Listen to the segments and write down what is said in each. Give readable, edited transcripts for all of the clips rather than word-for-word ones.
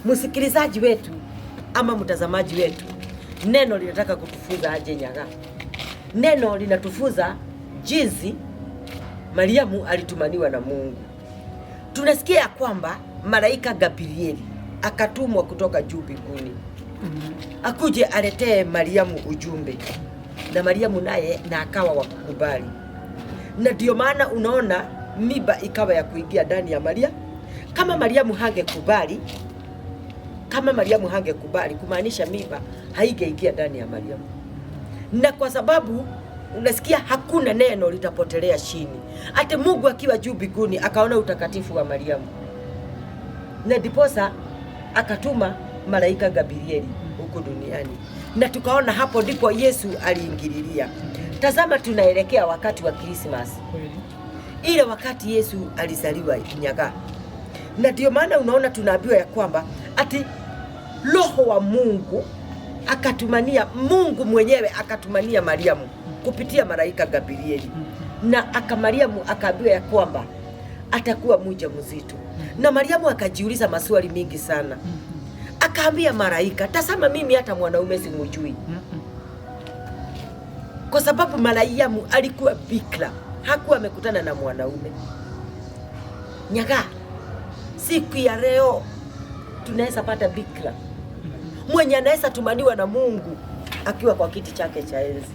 Msikilizaji wetu ama mtazamaji wetu, neno linataka kutufunza aje Nyaga? Neno linatufunza jinsi Mariamu alitumaniwa na Mungu. Tunasikia ya kwamba malaika Gabrieli akatumwa kutoka juu mbinguni akuje aletee Mariamu ujumbe, na Mariamu naye na akawa wa kukubali, na ndio maana unaona mimba ikawa ya kuingia ndani ya Maria. Kama Mariamu hangekubali, kama Mariamu hangekubali, kumaanisha mimba haingeingia ndani ya Mariamu. Na kwa sababu unasikia hakuna neno litapotelea chini, ati Mungu akiwa juu mbinguni akaona utakatifu wa Mariamu, na ndiposa akatuma malaika Gabrieli huku duniani, na tukaona hapo ndipo Yesu aliingililia. Tazama, tunaelekea wakati wa Krismasi, ile wakati Yesu alizaliwa Nyaga, na ndio maana unaona tunaambiwa ya kwamba ati Roho wa Mungu akatumania, Mungu mwenyewe akatumania Mariamu kupitia malaika Gabrieli, na aka Mariamu akaambiwa ya kwamba atakuwa mjamzito, na Mariamu akajiuliza maswali mingi sana. Akaambia malaika, tazama, mimi hata mwanaume simujui, kwa sababu Mariamu alikuwa bikira, hakuwa amekutana na mwanaume. Nyaga, siku ya leo tunaweza pata bikira mwenye anaweza tumaniwa na Mungu akiwa kwa kiti chake cha enzi,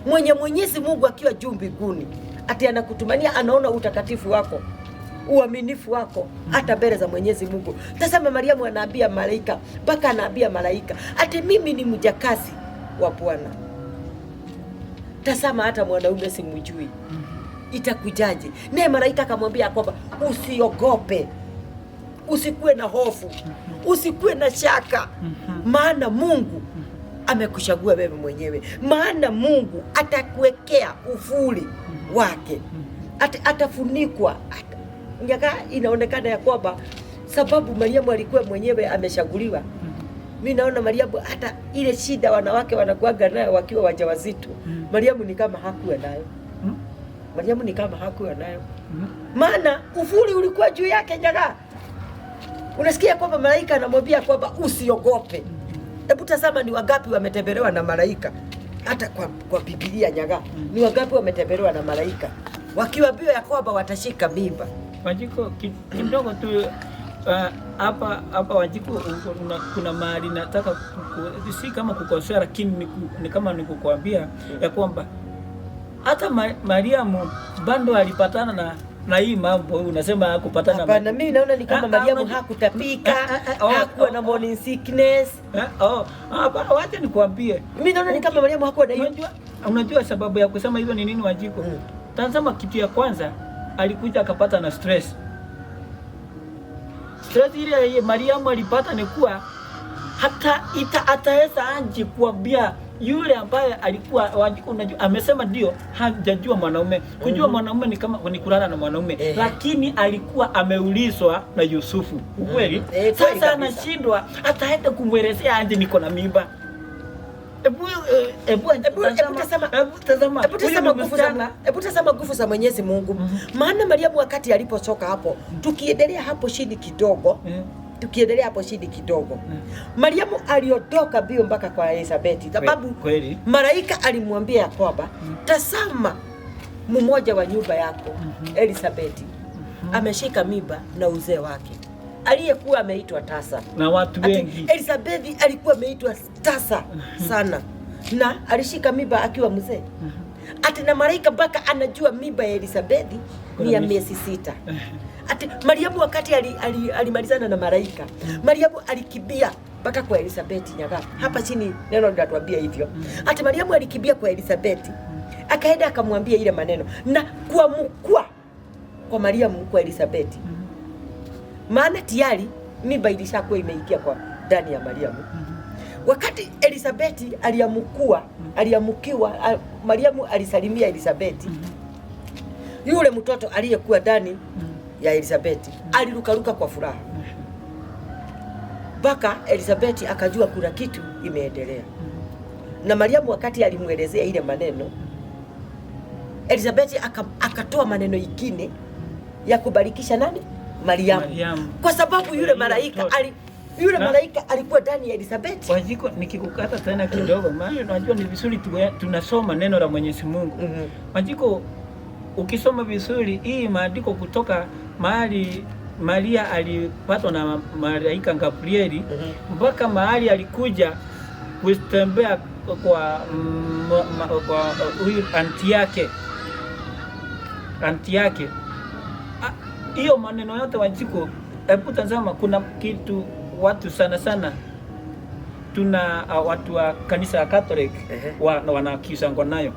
mwenye Mwenyezi Mungu akiwa juu mbinguni, ati anakutumania, anaona utakatifu wako, uaminifu wako hata mbele za Mwenyezi Mungu. Tazama, Mariamu anaambia malaika, mpaka anaambia malaika ati mimi ni mjakazi wa Bwana. Tazama, hata mwanaume simjui, itakujaje? Naye malaika akamwambia kwamba usiogope, usikuwe na hofu, usikuwe na shaka, maana Mungu amekuchagua wewe mwenyewe, maana Mungu atakuwekea ufuri wake, atafunikwa. Nyaga, inaonekana ya kwamba sababu Mariamu alikuwa mwenyewe amechaguliwa. Mi naona Mariamu hata ile shida wanawake wanakuaga nayo wakiwa wajawazito, Mariamu ni kama hakuwa nayo. Mariamu ni kama hakuwa nayo, maana ufuri ulikuwa juu yake. Nyaga, unasikia kwamba malaika anamwambia kwamba usiogope. Hebu tazama ni wangapi wametembelewa na malaika hata kwa Biblia Nyaga, ni wangapi wametembelewa na malaika wakiwaambiwa ya kwamba watashika mimba. Wanjiko, kidogo tu hapa hapa Wanjiko, kuna mahali nataka si kama kukosea, lakini ni kama nikukwambia ya kwamba hata Mariamu bado alipatana na hii mambo unasema hakupatana. Hapana, mimi naona ni kama Mariamu hakutapika, Oh, hakuwa oh, na morning sickness. Oh, hapana, wacha nikwambie. Mimi naona ni kama Mariamu hakuwa na hiyo. Unajua sababu ya kusema hivyo ni nini, Wanjiko? Tazama, kitu ya kwanza alikuja akapata na stress. Stress ile ye Mariamu alipata ni kuwa hata ataweza aje kuambia yule ambaye alikuwa, Wanjiko, unajua amesema ndio hajajua mwanaume. Kujua mwanaume ni kama ni kulala na mwanaume, lakini alikuwa ameulizwa na Yusufu. Ukweli? Eh, kweli Sasa kabisa. anashindwa ataenda kumwelezea aje niko na mimba. Hebu hebu Hebu tazama. Hebu tazama. Hebu Huyu tazama ni nguvu za msichana. Hebu tazama nguvu za Mwenyezi Mungu. Maana Mariamu wakati alipotoka hapo, tukiendelea hapo chini kidogo, tukiendelea hapo chini kidogo, Mariamu aliondoka mbio mpaka kwa Elizabeth, sababu malaika alimwambia ya kwamba tazama, mmoja wa nyumba yako Elizabeth ameshika mimba na uzee wake aliyekuwa ameitwa tasa Na watu Ati wengi. Elizabeth alikuwa ameitwa tasa sana na alishika mimba akiwa mzee. Ati na malaika mpaka anajua mimba ya Elizabeth ni ya miezi 6. Ati Mariamu wakati alimalizana na malaika, Mariamu alikimbia mpaka kwa Elizabeth. Nyaga, hapa chini neno linatuambia hivyo. Ati Mariamu alikimbia kwa Elizabeth, akaenda akamwambia ile maneno na kuamkua kwa Mariamu kwa Elizabeth, maana tayari mimba ilishakuwa imeingia kwa ndani ya Mariamu. Wakati Elizabeth aliamkua, aliamkiwa, Mariamu alisalimia Elizabeth, yule mtoto aliyekuwa ndani ya Elizabeth alirukaruka kwa furaha mpaka Elizabeth akajua kuna kitu imeendelea. Na Mariamu wakati alimwelezea ile maneno, Elizabeth akatoa maneno ingine ya kubarikisha nani? Mariamu. Mariamu. Kwa sababu yule Yule malaika mtoto. Yule malaika alikuwa ndani ya Elizabeth. Wanjiku, nikikukata tena kidogo, maana unajua ni vizuri tunasoma neno la Mwenyezi Mungu. Wanjiku, ukisoma vizuri hii maandiko kutoka mahali Maria alipatwa na malaika Gabrieli mpaka mahali alikuja kutembea kwa huyu auntie yake. Hiyo maneno yote, Wanjiku, hebu tazama, kuna kitu watu sana sana tuna watu wa kanisa ya Catholic wanakisangwa nayo.